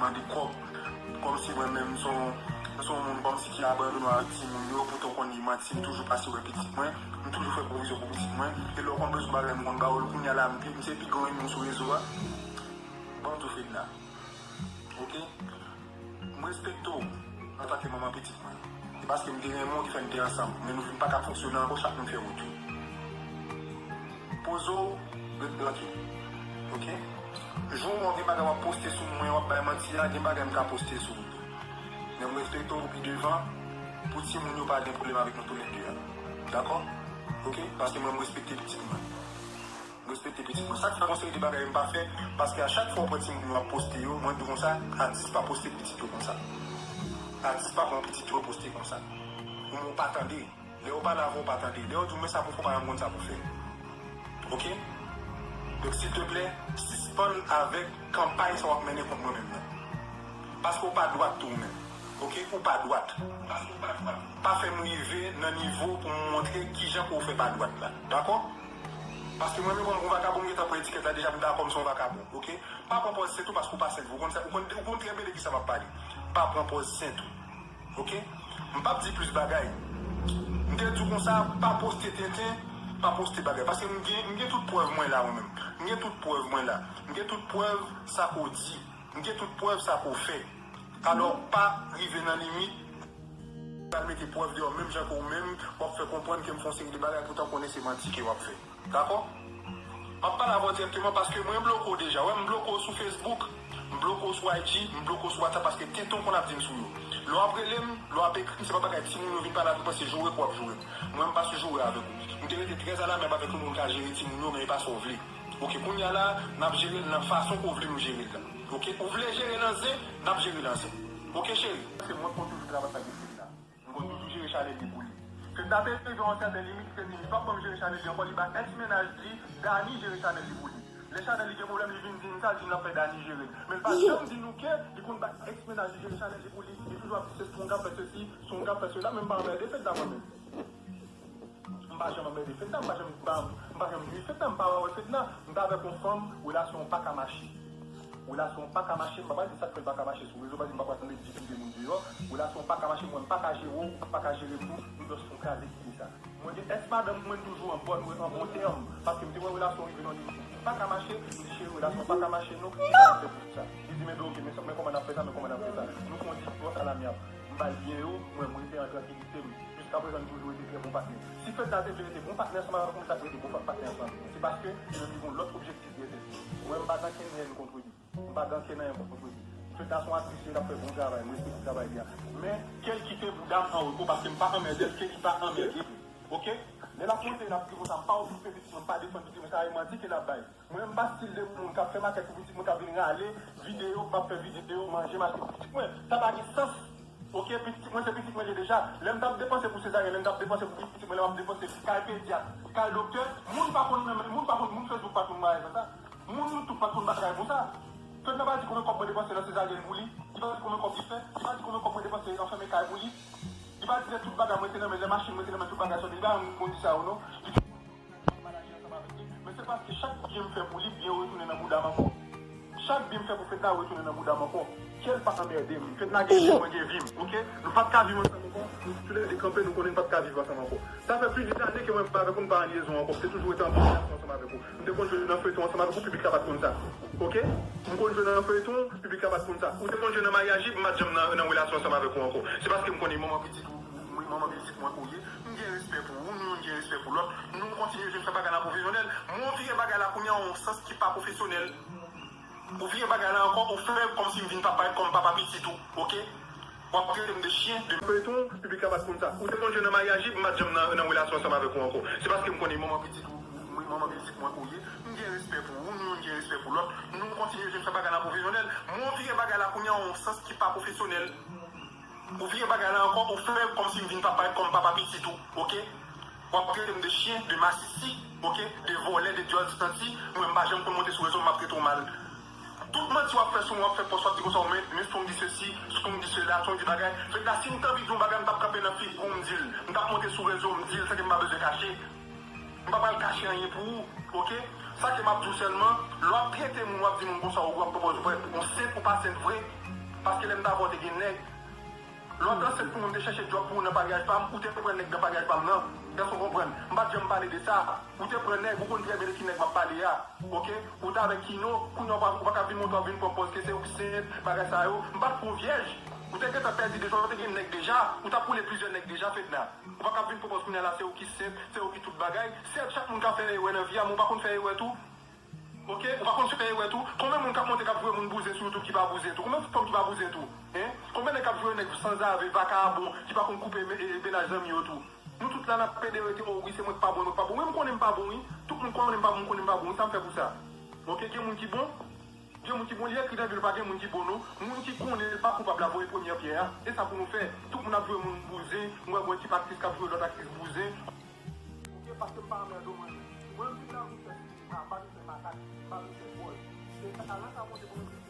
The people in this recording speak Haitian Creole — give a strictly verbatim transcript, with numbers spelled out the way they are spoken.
mande kòb. Kòmsi mwen menm m se yon, m se yon moun kòmsi ki abandone avèk timoun yo, poutan w konn li manti, m toujou pase wè pitit mwen, m toujou fè pwovizyon pou pitit mwen, e lè w konn bezwen bagay m konn ba w l, kounye a la m pi, m se pi gran moun sou rezo a. Ban m di w Fedna. Oke? M respekte w antanke manman pitit mwen. E paske m te renmen w ki fè n te ansanm, men nou vin pa ka fonksyone ankò, chak moun fè wout yo. Poze w, ret trankil. Oke? Jou w gen bagay w ap poste sou mwen, w ap bay manti a, gen bagay m ka poste sou ou tou. Men m respekte w pou pi devan, pou timoun yo pa gen pwoblèm avèk nou toulède a. Dakò? Oke? Paske mwen, m respekte pitit mwen. Respekte pitit mwen. Sa k fè gon seri de bagay m pa fè, paske a chak fwa w pran timoun yo ap poste yo, mwen di w konsa, atis pa poste pitit yo konsa. Atis pa pran pitit yo poste konsa. Ou men w pa tande. Lè yo pale avè w, w pa tande. Lè yo di w men sa pou fè, w pa janm konn sa pou fè. Oke? Donk, silteplè, sispann avèk kanpay sa w ap mennen kont mwen menm nan. Paske w pa dwat tou ou menm. Oke? Ou pa dwat. Paske w pa dwat. Pa fè m rive nan nivo pou m montre kijan ke w fè pa dwat la. Dakò? Paske mwen menm, kòm yon vakabon, m gentan pran etikèt la deja, m dakò m se yon vakabon, oke? Pa pran pòz sent ou paske w pa sent vre. Ou konn sa, ou konn, ou konn trè byen de kisa m ap pale. Pa pran pòz sent ou, oke? M p ap di plis bagay. M te di w konsa, pa poste tenten, pa poste bagay. Paske m gen, m gen tout prèv mwen la, mwen menm. M gen tout prèv mwen la. M gen tout prèv sa ke w di. M gen tout prèv sa ke w fè. Alò, pa rive nan limit, pral mete prèv deyò menm jan ke w menm, w ap fè konprann ke m fè yon seri de bagay, poutan w konnen se manti ke w ap fè. Dakò? M ap pale avè w dirèkteman paske mwen bloke w deja. Wè, m bloke w sou Facebook, m bloke w sou I G, m bloke w sou WhatsApp paske tenten w konn ap di m sou yo. Lè w ap rele m, lè w ap ekri m, se pa bagay timoun yo vin pale avè m, se joure ke w ap joure m. Mwen, m pa sou joure avèk ou. M te rete trè alamyab avèk ou, nou ka jere timoun yo, men e pa sa w vle. Oke, kounye a la, n ap jere l nan fason ke w vle nou jere l la. Oke, ou vle jere l an zen, n ap jere l an zen. Oke, cheri? Paske mwen konn toujou travay avèk Fedna. M konn toujou jere chanèl li pou li. Fedna te rive yon sèten limit, li te di m li p ap ban m jere chanèl li ankò, li ba èks mennaj li, Dani, jere chanèl li pou li. Lè chanèl li gen pwoblèm, li vin di m sa, li di m l ap fè Dani jere l. Men l pa janm di nou ke li konn ba èks mennaj li jere chanèl li pou li. Li toujou ap di se Strong k ap fè sesi, Strong k ap fè sela, men m pa anmède Fedna mwen menm. M pa janm anmède Fedna, m pa janm, m pa, m pa janm nwi Fedna, m pa wè Fedna. M t avèk yon fanm, relasyon an pa ka mache. Relasyon an pa ka mache, m pa pral di sa k fè l pa ka mache sou rezo, paske m pa pral ret di kite moun deyò. Relasyon an pa ka mache, mwen m pa ka jere w, ou pa ka jere m tou, nou dwe fè yon kraze kite sa. Mwen gen èks madanm mwen toujou an bòn, an bon tèm, paske m te wè relasyon rive nan limit. Pa ka mache, m di cheri, relasyon an pa ka mache non, ki sa n ap fè pou sa? Li di men oke, men sa, men kòman n ap fè sa, men kòman n ap fè sa? Nou fè yon divòs alamyab. M ba l byen yo, mwen, m rete an trankilite m. Jiskaprezan, nou toujou rete trè bon patnè. Si Fedna te vle rete bon patnè ansanm avèk mwen, li t ap rete bon patnè ansanm avèk mwen. Se paske li menm li gen yon lòt objektif dèyè tèt li. Mwen, m pa gen anyen kont li. M pa gen anyen kont li. Fedna se yon atris, li ap fè bon travay, m respekte travay li a. Men, ke l kite bouda m an repo, paske m pa anmède l, ke li pa anmède m. Oke? Lè l ap monte, l ap di konsa, m pa okipe pitit mwen, m pa defann pitit mwen, sa e manti ke l ap bay. Mwen, m pa stil de moun k ap fè makèt pou pitit mwen, k ap vin rale videyo, m ap fè videyo, manje, m achte pou pitit mwen. Sa pa gen sans. Oke, pitit mwen, se pitit mwen li ye deja. Lè m t ap depanse pou sezaryèn, lè m t ap depanse pou pitit mwen, lè m ap depanse kay pedyat, kay doktè, moun pa konn, moun pa konn, moun Facebook pa t konn bagay konsa. Moun YouTube pa t konn bagay konsa. Fedna pa di konbyen kòb mwen depanse nan sezaryèn pou li. Li pa di konbyen kòb li fè. Li pa di konbyen kòb mwen depanse anfèmen kay pou li. Li pa di lè tout bagay mwen te nan men, lè machin mwen te nan men, tout bagay sòti. Li pa janm konn di sa yo non. Li te manaje ansanm avèk li. Men se paske chak byen m fè pou li, byen yo retounen nan bouda m ankò. Chak byen m fè pou Fedna yo retounen nan bouda m ankò. Ke l pa anmède m. Fedna gen vi m, mwen gen vi m, oke? Nou pa t ka viv ansanm ankò. Nou toulède kanpe, nou konnen n pa t ka viv ansanm ankò. Sa fè plizyè ane ke mwen avèk ou, n pa an lyezon ankò. M te toujou rete an bon relasyon ansanm avèk ou. M te konn jwe nan feyton ansanm avèk ou, piblik la pa t konn sa. Oke? M konn jwe nan feyton, piblik la pa t konn sa. Ou te konn jwe nan maryaj, m pa t janm nan, nan relasyon ansanm avèk ou ankò. Se paske m konnen manman pitit ou, mwen, manman pitit mwen ke w ye. M gen respè pou ou, nou youn gen respè pou lòt. Nou kontinye jwe, fè bagay la pwofesyonèl. Men w vire bagay la kounye a yon sans ki pa pwofesyonèl. Ou vire bagay la ankò, ou fè kòmsi m vin pa parèt kòm papa pitit ou, oke? W ap trete m de chyen, de feyton, piblik la pa t konn sa. Ou te konn jwe nan maryaj, m pa t janm nan, nan relasyon ansanm avèk ou ankò. Se paske m konnen manman pitit ou, mwen, manman pitit mwen ke w ye. M gen respè pou ou, nou youn gen respè pou lòt. Nou kontinye jwe, fè bagay la pwofesyonèl. Men w vire bagay la kounye a yon sans ki pa pwofesyonèl. Ou vire bagay la ankò, ou fè kòmsi m vin pa parèt kòm papa pitit ou, oke? W ap trete m de chyen, de masisi, oke? De vòlè, de dyòl santi. Mwen, m pa janm konn monte sou rezo, m ap trete w mal. Tout manti w ap fè sou mwen, w ap fè pòs, w ap di konsa, men, men Strong di sesi, Strong di sela, Strong di bagay. Fedna, si m t anvi di yon bagay, m t ap kanpe nan figi w, m di l. M t ap monte sou rezo, m di l, san ke m pa bezwen kache. M pa pral kache anyen pou ou, oke? Sa ke m ap di w sèlman, lè w ap trete moun, w ap di moun konsa, ou ap pwopòze w parèt yon sent ou pa sent vre. Paske lè m t avè w te gen nèg. Lòt ansent pou mwen, m te chèche djòb pou ou nan paryaj pa m, ou te pran nèg nan paryaj pa m nan. Èske w konprann? M pa t janm pale de sa. Ou te pran nèg, ou konn trè byen de ki nèg m ap pale a. Oke? Ou t avèk Kino, kounye a w pa, ou pa ka vin montre w vin pran pòz ke se ou ki sent, bagay sa yo. M pa t pran w vyèj. Ou te gentan pèdi deja, ou te gen nèg deja, ou t ap woule plizyè nèg deja, Fedna. Ou pa ka vin pran pòz kounye a la, se ou ki sent, se ou ki tout bagay. Sèt, chak moun ka fè erè nan vi a, men ou pa konn fè erè tou. Oke, ou pa konn fè erè tou. Konbyen moun k ap monte k ap voye moun bouzen sou YouTube ki pa bouzen tou? Konbyen fanm ki pa bouzen tou? Hein? Konbyen nèg k ap voye nèg sanzave, vakabon, ki pa konn koupe me- e- mennaj zanmi yo tou? Nou tout la n ap pede rete, oh wi, se mwen k pa bon, mwen k pa bon. Wi, m konnen m pa bon, wi. Tout moun konnen m pa bon, m konnen m pa bon, wi. Sa m fè pou sa? Oke, gen moun ki bon? Gen moun ki bon, li ekri nan Bib, pa gen moun ki bon, non. Moun ki konnen l pa koupab la voye premyè pyè a. E sa pou nou fè. Tout moun ap voye moun bouzen, m wè gon ekip aktris k ap voye lòt aktris bouzen. Oke, paske m pa anmède w, mwen menm. Mwen menm, tout la, m fè sa, m pa vin fè makak, m pa vin fè vòl. Se sa, la sa monte pou mwen.